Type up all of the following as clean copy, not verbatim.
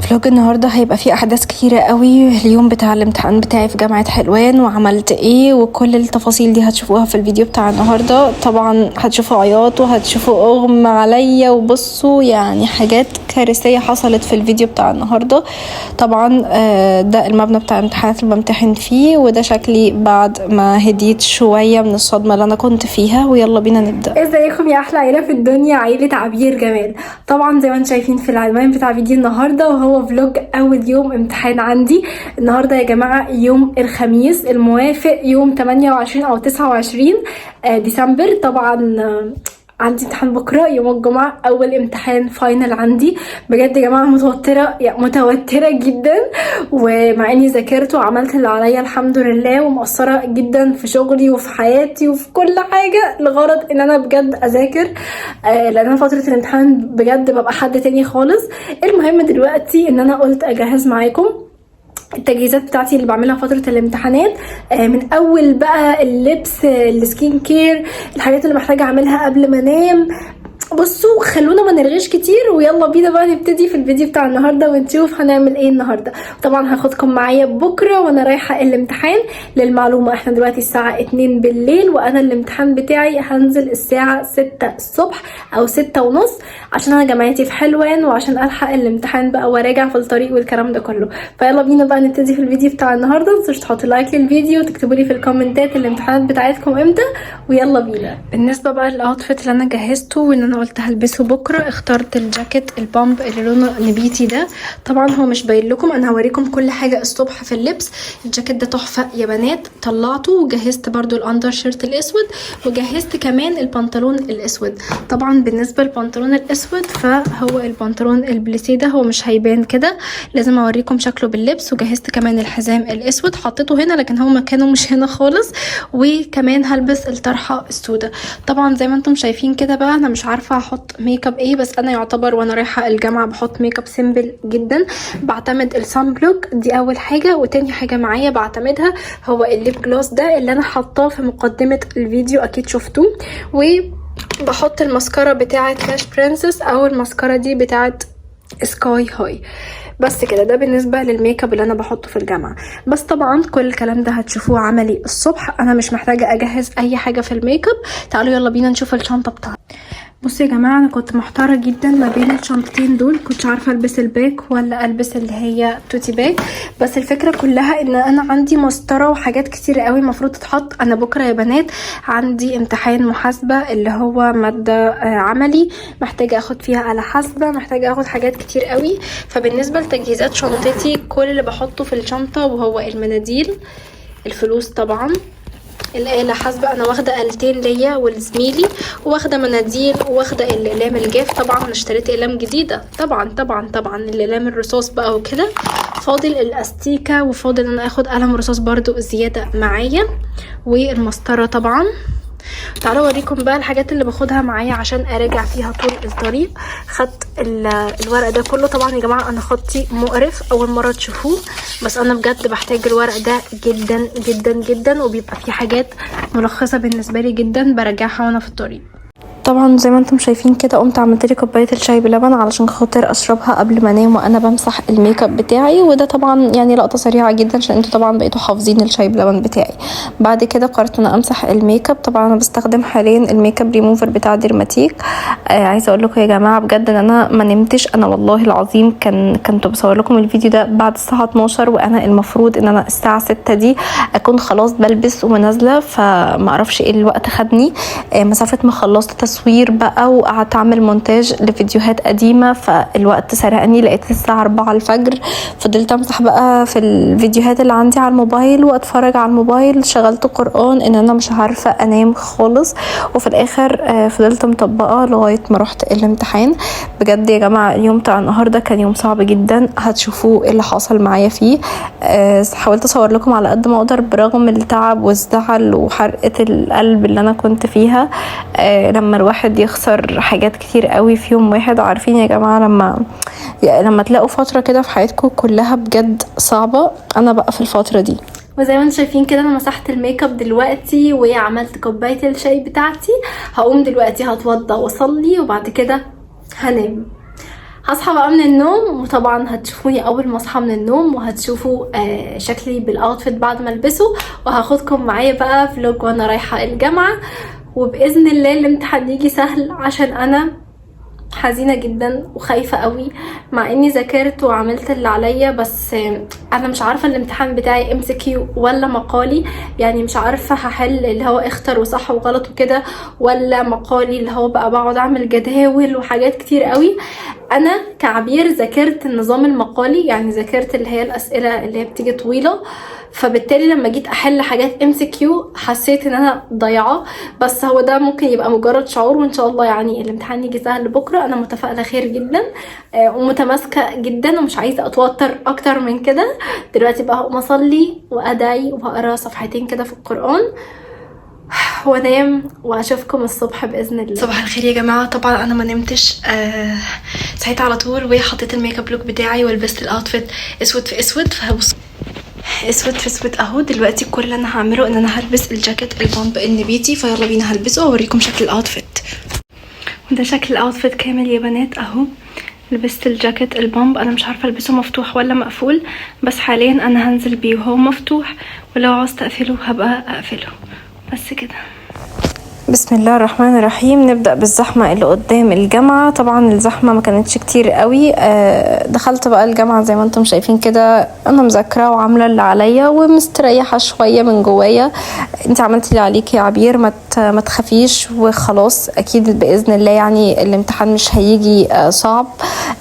vlog النهارده هيبقى فيه احداث كتيرة قوي. اليوم بتاع الامتحان بتاعي في جامعه حلوان وعملت ايه وكل التفاصيل دي هتشوفوها في الفيديو بتاع النهارده. طبعا هتشوفوا عياط وهتشوفوا اغمى عليا، وبصوا يعني حاجات كارثية حصلت في الفيديو بتاع النهارده. طبعا ده المبنى بتاع الامتحانات اللي بمتحن فيه، وده شكلي بعد ما هديت شوية من الصدمة اللي انا كنت فيها. ويلا بينا نبدا. ازيكم يا احلى عيله في الدنيا، عيله عبير جمال. طبعا زي ما انتم شايفين في العنوان بتاع فيديو النهارده، وهو vlog اول يوم امتحان عندي النهارده يا جماعه، يوم الخميس الموافق يوم 28 او 29 ديسمبر. طبعا عندي امتحان بكره يوم الجمعة، اول امتحان final عندي. بجد يا جماعة متوترة، يعني متوترة جدا، ومع اني ذاكرت وعملت اللي عليا الحمد لله، ومقصره جدا في شغلي وفي حياتي وفي كل حاجة لغرض ان انا بجد اذاكر، لان انا فترة الامتحان بجد ببقى حد تاني خالص. المهم دلوقتي ان انا قلت اجهز معاكم التجهيزات بتاعتي اللي بعملها فترة الامتحانات، من اول بقى اللبس، ال skin care، الحاجات اللي محتاجة اعملها قبل ما انام. بصوا خلونا ما نرغيش كتير، ويلا بينا بقى نبتدي في الفيديو بتاع النهارده ونشوف هنعمل ايه النهارده. طبعا هاخدكم معايا بكره وانا رايحة الامتحان. للمعلومة احنا دلوقتي الساعة 2 بالليل، وانا الامتحان بتاعي هنزل الساعة 6 الصبح او 6:30، عشان انا جامعتي في حلوان، وعشان الحق الامتحان بقى وراجع في الطريق والكلام ده كله. فيلا بينا بقى نبتدي في الفيديو بتاع النهارده. متنسوش تحطوا like للفيديو وتكتبوا لي في الكومنتات الامتحانات بتاعتكم امتى، ويلا بينا. بالنسبة بقى لل outfit اللي انا جهزته وان انا قلت هلبسه بكره، اخترت الجاكيت ال pump اللي لونه نبيتي ده. طبعا هو مش باين لكم، انا هوريكم كل حاجة الصبح في اللبس. الجاكيت ده تحفة يا بنات، طلعته وجهزت برضو ال undershirt الاسود، وجهزت كمان البنطلون الاسود. طبعا بالنسبة للبنطلون الاسود فهو البنطلون البليسيه ده، هو مش هيبان كده، لازم اوريكم شكله باللبس. وجهزت كمان الحزام الاسود، حطيته هنا لكن هو مكانه مش هنا خالص. وكمان هلبس الطرحة السوداء. طبعا زي ما انتم شايفين كده بقى انا مش عارفه احط ميك اب ايه، بس انا يعتبر وانا رايحة الجامعة بحط makeup simple جدا. بعتمد ال sunblock دي اول حاجة، وتاني حاجة معايا بعتمدها هو ال lip gloss ده اللي انا حاطاه في مقدمه الفيديو، اكيد شفتوه. وبحط المسكره بتاعه Lash Princess او المسكره دي بتاعه Sky High. بس كده، ده بالنسبة للميك اب اللي انا بحطه في الجامعة. بس طبعا كل الكلام ده هتشوفوه عملي الصبح، انا مش محتاجه اجهز اي حاجة في الميك اب. تعالوا يلا بينا نشوف الشنطة بتاعتي. بصوا يا جماعة، انا كنت محتارة جدا ما بين الشنطتين دول، كنتش عارفه البس ال bag ولا البس اللي هي tote bag. بس الفكرة كلها ان انا عندي مسطرة وحاجات كتير قوي المفروض تتحط. انا بكره يا بنات عندي امتحان محاسبه اللي هو مادة عملي، محتاجه اخد فيها آلة حاسبه، محتاجه اخد حاجات كتير قوي. فبالنسبه لتجهيزات شنطتي، كل اللي بحطه في الشنطة وهو المناديل، الفلوس طبعا، الآلة حاسبة، أنا واخدة آلتين ليا ولزميلي، واخدة مناديل، واخدة الأقلام الجاف. طبعا أنا اشتريت أقلام جديدة طبعا طبعا طبعا، الأقلام الرصاص بقى وكده. فاضل الأستيكة، وفاضل أن أنا اخد قلم رصاص برضو زيادة معايا، والمسطرة طبعا. تعالوا اوريكم بقى الحاجات اللي باخدها معايا عشان اراجع فيها طول الطريق. خدت الورق ده كله. طبعا يا جماعة انا خطي مقرف، اول مرة تشوفوه، بس انا بجد بحتاج الورق ده جدا جدا جدا، وبيبقى فيه حاجات ملخصه بالنسبة لي جدا براجعها وانا في الطريق. طبعا زي ما انتم شايفين كده قمت عملت لي كوباية الشاي بلبن علشان خاطر اشربها قبل ما انام وانا بمسح الميك اب بتاعي. وده طبعا لقطة سريعة جدا عشان انتوا طبعا بقيتوا حافظين الشاي بلبن بتاعي. بعد كده قررت ان انا امسح الميك اب. طبعا انا بستخدم حاليا الميك اب ريموفر بتاع Dermatique. عايزه اقول لكم يا جماعة بجد ان انا ما نمتش، انا والله العظيم كنت بصور لكم الفيديو ده بعد الساعة 12، وانا المفروض ان انا الساعة 6 دي اكون خلاص بلبس ونازلة، فما اعرفش ايه الوقت خدني. مسافة ما خلصت تصوير بقى وقعدت اعمل مونتاج لفيديوهات قديمة، فالوقت سرقني، لقيت الساعة 4 الفجر. فضلت امسح بقى في الفيديوهات اللي عندي على الموبايل واتفرج على الموبايل، شغلت قرآن ان انا مش عارفه انام خالص. وفي الاخر فضلت مطبقه لغاية ما رحت الامتحان. بجد يا جماعة اليوم بتاع النهارده كان يوم صعب جدا، هتشوفوه ايه اللي حصل معايا فيه. حاولت اصور لكم على قد ما اقدر برغم التعب والزعل وحرقه القلب اللي انا كنت فيها. لما الواحد يخسر حاجات كتير قوي في يوم واحد، عارفين يا جماعة لما تلاقوا فترة كده في حياتكم كلها بجد صعبة، انا بقى في الفترة دي. وزي ما انتم شايفين كده انا مسحت الميك اب دلوقتي وعملت كوباية الشاي بتاعتي. هقوم دلوقتي هتوضى واصلي وبعد كده هنام. هصحى بقى من النوم، وطبعا هتشوفوني اول ما اصحى من النوم، وهتشوفوا شكلي بال outfit بعد ما البسه، وهاخدكم معايا بقى vlog وانا رايحة الجامعة. وباذن الله الامتحان يجي سهل، عشان انا حزينة جدا وخايفة قوي، مع اني ذاكرت وعملت اللي عليا، بس انا مش عارفه الامتحان بتاعي MCQ ولا مقالي. يعني مش عارفه هحل اللي هو اختر وصح وغلط وكده، ولا مقالي اللي هو بقى بقعد اعمل جداول وحاجات كتير قوي. انا كعبير ذاكرت النظام المقالي، يعني ذاكرت اللي هي الاسئلة اللي هي بتيجي طويلة، فبالتالي لما جيت احل حاجات MCQ حسيت ان انا ضايعة. بس هو ده ممكن يبقى مجرد شعور، وان شاء الله يعني الامتحان يجي سهل بكره. انا متفائلة خير جدا ومتماسكه جدا، ومش عايزه اتوتر اكتر من كده. دلوقتي بقى هقوم اصلي وادعي وهقرا صفحتين كده في القران وانام، واشوفكم الصبح باذن الله. صباح الخير يا جماعة. طبعا انا ما نمتش، صحيت على طول وحطيت ال makeup look بتاعي ولبست ال outfit اسود في اسود. فهبص اسود في اسود اهو. دلوقتي كل اللي انا هعمله ان انا هلبس الجاكيت ال pump النبيتي، فيلا بينا هلبسه واوريكم شكل ال outfit. وده شكل ال outfit كامل يا بنات اهو. لبست الجاكيت ال pump، انا مش عارفه البسه مفتوح ولا مقفول، بس حاليا انا هنزل بيه وهو مفتوح، ولو عاوزت اقفله هبقى اقفله. بس كده. بسم الله الرحمن الرحيم. نبدأ بالزحمة اللي قدام الجامعة. طبعا الزحمة ما كانتش كتير قوي. دخلت بقى الجامعة زي ما انتم شايفين كده، انا مذاكرة وعاملة اللي عليا ومستريحة شوية من جوايا. انت عملتي اللي عليكي يا عبير، ما تخافيش وخلاص، اكيد باذن الله يعني الامتحان مش هيجي صعب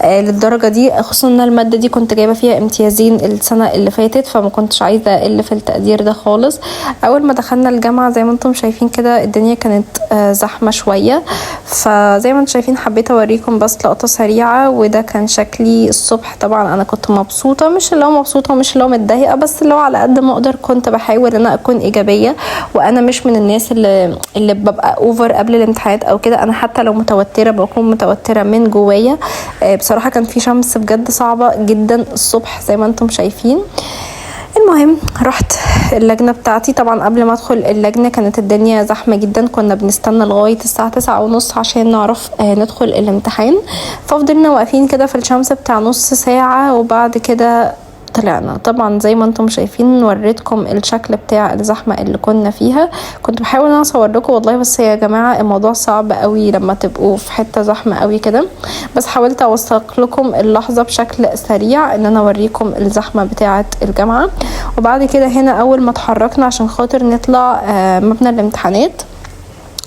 للدرجة دي، خصوصا ان المادة دي كنت جايبة فيها امتيازين السنة اللي فاتت، فما كنتش عايزة اقل في التقدير ده خالص. اول ما دخلنا الجامعة زي ما انتم شايفين كده الدنيا كانت زحمة شوية، فزي ما انتم شايفين حبيت اوريكم بس لقطة سريعة. وده كان شكلي الصبح. طبعا انا كنت مبسوطة، مش اللي هو مبسوطة ومش اللي هو متضايقة، بس اللي هو على قد ما اقدر كنت بحاول ان انا اكون ايجابية، وانا مش من الناس اللي ببقى over قبل الامتحانات او كده. انا حتى لو متوترة بكون متوترة من جوايا. بصراحة كان في شمس بجد صعبة جدا الصبح زي ما انتم شايفين. المهم رحت اللجنة بتاعتي. طبعا قبل ما ادخل اللجنة كانت الدنيا زحمة جدا، كنا بنستنى لغاية الساعة 9:30 عشان نعرف ندخل الامتحان، ففضلنا واقفين كده في الشمس بتاع نص ساعة، وبعد كده طلعنا. طبعا زي ما انتم شايفين وريتكم الشكل بتاع الزحمة اللي كنا فيها. كنت بحاول ان انا اصور لكم والله، بس يا جماعة الموضوع صعب قوي لما تبقوا في حتة زحمة قوي كده، بس حاولت اوثق لكم اللحظة بشكل سريع ان انا اوريكم الزحمة بتاعة الجامعة. وبعد كده هنا اول ما اتحركنا عشان خاطر نطلع مبنى الامتحانات.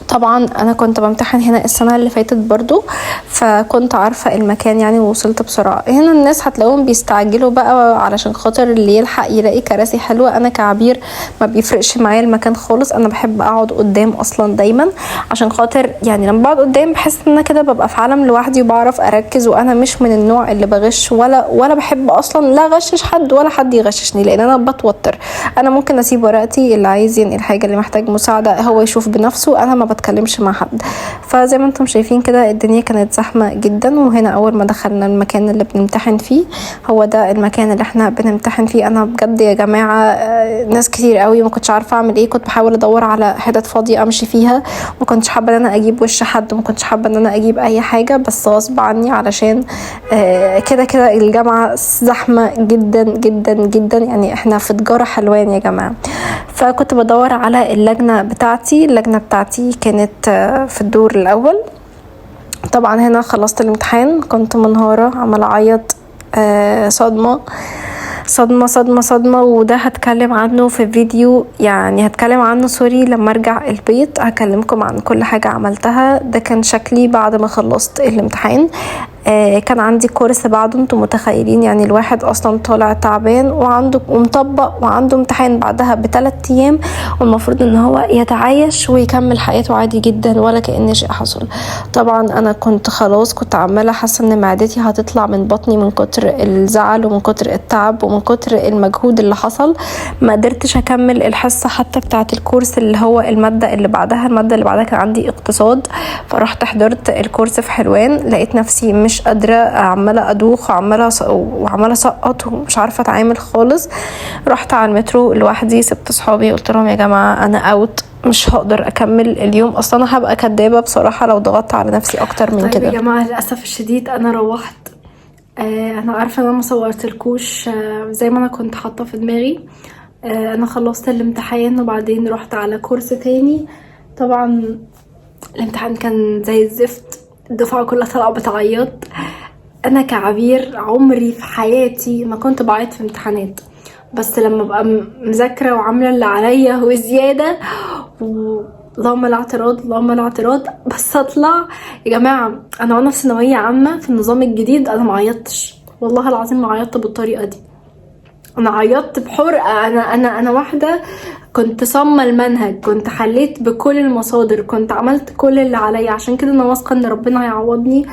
طبعا انا كنت بمتحن هنا السنة اللي فاتت برضو، فكنت عارفه المكان يعني، ووصلت بسرعة. هنا الناس هتلاقوهم بيستعجلوا بقى علشان خاطر اللي يلحق يلاقي كراسي حلوة. انا كعبير ما بيفرقش معايا المكان خالص، انا بحب اقعد قدام اصلا دايما، عشان خاطر يعني لما بقعد قدام بحس ان انا كده ببقى في عالم لوحدي وبعرف اركز، وانا مش من النوع اللي بغش ولا بحب اصلا لا اغشش حد ولا حد يغششني، لان انا بتوتر. انا ممكن اسيب ورقتي، اللي عايز ينقل حاجة، اللي محتاج مساعدة هو يشوف بنفسه، انا ما بتكلمش مع حد. فزي ما انتم شايفين كده الدنيا كانت زحمة جدا. وهنا اول ما دخلنا المكان اللي بنمتحن فيه، هو ده المكان اللي احنا بنمتحن فيه. انا بجد يا جماعة ناس كتير قوي، ما كنتش عارفه اعمل ايه، كنت بحاول ادور على حتت فاضية امشي فيها، ما كنتش حابة ان انا اجيب وش حد، ما كنتش حابة ان انا اجيب اي حاجة، بس غصب عني علشان كده كده الجامعة زحمة جدا جدا جدا، يعني احنا في تجارة حلوان يا جماعة. فكنت بدور على اللجنة بتاعتي. اللجنة بتاعتي كانت في الدور الاول. طبعا هنا خلصت الامتحان كنت منهارة، عمالة اعيط، صدمة صدمة صدمة صدمة. وده هتكلم عنه في فيديو، يعني هتكلم عنه sorry لما ارجع البيت، هكلمكم عن كل حاجة عملتها. ده كان شكلي بعد ما خلصت الامتحان. كان عندي كورس بعده، انتم متخيلين يعني الواحد اصلا طالع تعبان وعنده ومطبق وعنده امتحان بعدها ب3 ايام، والمفروض ان هو يتعايش ويكمل حياته عادي جدا ولا كأن شيء حصل. طبعا انا كنت خلاص، كنت عماله حاسه ان معدتي هتطلع من بطني من كتر الزعل ومن كتر التعب ومن كتر المجهود اللي حصل. ما قدرتش اكمل الحصة حتى بتاعه الكورس اللي هو المادة اللي بعدها. المادة اللي بعدها كان عندي اقتصاد، فرحت حضرت الكورس في حلوان، لقيت نفسي مش قادرة، عماله ادوخ وعماله اسقط ومش عارفه اتعامل خالص. رحت على المترو لوحدي، سبت صحابي، قلت لهم يا جماعة انا out، مش هقدر اكمل اليوم، اصلا انا هبقى كدابه بصراحة لو ضغطت على نفسي اكتر من طيب كده. يا جماعة للاسف الشديد انا روحت انا عارفه ان انا ما صورتلكوش زي ما انا كنت حاطه في دماغي. انا خلصت الامتحان وبعدين رحت على كورس تاني. طبعا الامتحان كان زي الزفت، الدفعة كلها طالعه بتعيط. انا كعبير عمري في حياتي ما كنت بعيط في امتحانات، بس لما ببقى مذاكرة وعامله اللي عليا وزيادة و اللهم لا اعتراض اللهم لا اعتراض، بس اطلع. يا جماعة انا وانا في ثانوية عامة في النظام الجديد انا ما عيطتش، والله العظيم ما عيطت بالطريقة دي. انا عيطت بحرقه. انا واحدة كنت صامه المنهج، كنت حليت بكل المصادر، كنت عملت كل اللي عليا. عشان كده انا واثقة ان ربنا هيعوضني،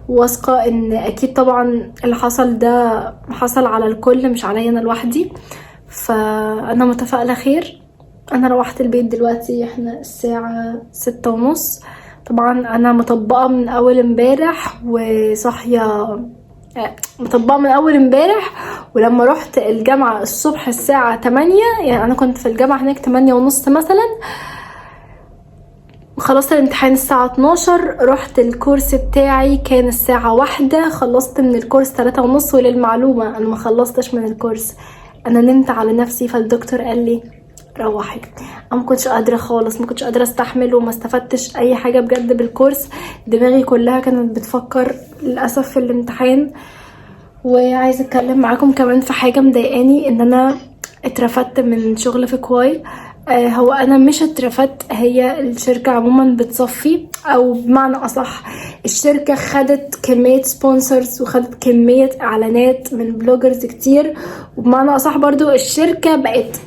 واثقة ان اكيد طبعا اللي حصل ده حصل على الكل مش عليا انا لوحدي، فانا متفائلة خير. انا روحت البيت دلوقتي، احنا الساعة 6:30. طبعا انا مطبقه من اول امبارح وصاحيه، مطبقه من اول امبارح، ولما رحت الجامعة الصبح الساعة 8، يعني انا كنت في الجامعة هناك 8:30 مثلا، خلصت الامتحان الساعة 12، رحت الكورس بتاعي كان الساعة 1، خلصت من الكورس 3:30. وللمعلومة انا ما خلصتش من الكورس، انا نمت على نفسي، فالدكتور قال لي روحي. انا ما كنتش قادرة خالص، ما كنتش قادرة استحمل، وما استفدتش اي حاجة بجد بالكورس. دماغي كلها كانت بتفكر للأسف في الامتحان. وعايزة اتكلم معاكم كمان في حاجة مضايقاني، ان انا اترفدت من شغل في كواي. هو انا مش اترفدت، هي الشركة عموما بتصفي، او بمعنى اصح الشركة خدت كمية sponsors وخدت كمية اعلانات من bloggers كتير، وبمعنى اصح برضو الشركة بقت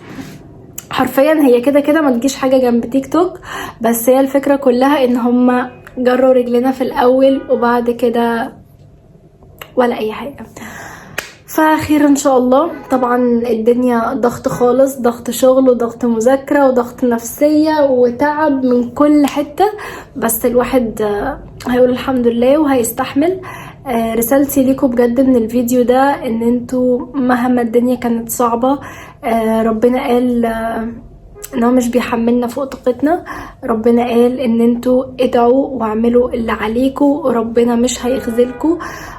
حرفيا هي كده كده ما تجيش حاجة جنب تيك توك. بس هي الفكرة كلها ان هما جروا رجلنا في الاول وبعد كده ولا اي حاجة. فخير ان شاء الله. طبعا الدنيا ضغط خالص، ضغط شغل وضغط مذاكرة وضغط نفسية وتعب من كل حتة، بس الواحد هيقول الحمد لله وهيستحمل. رسالتي ليكم بجد من الفيديو ده ان انتوا مهما الدنيا كانت صعبة، ربنا قال ان هو مش بيحملنا فوق طاقتنا. ربنا قال ان انتوا ادعوا واعملوا اللي عليكوا وربنا مش هيخذلكوا.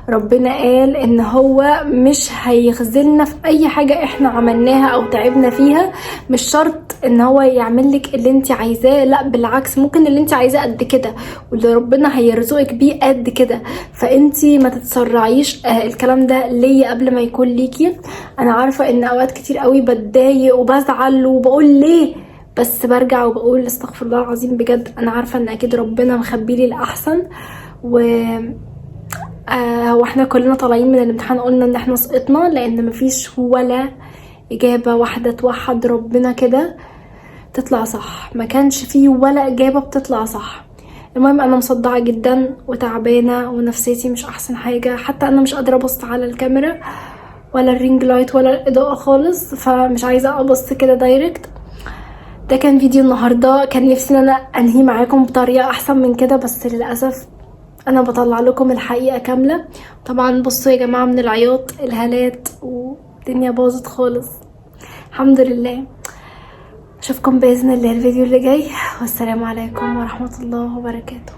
ربنا قال ان هو مش هيخذلنا في اي حاجة احنا عملناها او تعبنا فيها. مش شرط ان هو يعمل لك اللي انت عايزاه، لا بالعكس، ممكن اللي انت عايزاه قد كده واللي ربنا هيرزقك بيه قد كده، فانت ما تتسرعيش. الكلام ده ليا قبل ما يكون ليكي. انا عارفة ان اوقات كتير قوي بتضايق وبزعل وبقول ليه، بس برجع وبقول استغفر الله العظيم بجد. انا عارفة ان اكيد ربنا مخبيلي الاحسن. و هو احنا كلنا طالعين من الامتحان قلنا ان احنا سقطنا، لان مفيش ولا اجابة واحدة توحد ربنا كده تطلع صح، ما كانش فيه ولا اجابة بتطلع صح. المهم انا مصدعة جدا وتعبانة ونفسيتي مش احسن حاجة، حتى انا مش قادرة ابص على الكاميرا ولا ال ring light ولا الاضاءة خالص، فمش عايزة ابص كده direct. ده كان فيديو النهاردة، كان نفسي ان انا انهي معاكم بطريقة احسن من كده، بس للأسف انا بطلع لكم الحقيقة كاملة. طبعا بصوا يا جماعة، من العياط الهالات والدنيا باظت خالص، الحمد لله. اشوفكم باذن الله الفيديو اللي جاي، والسلام عليكم ورحمة الله وبركاته.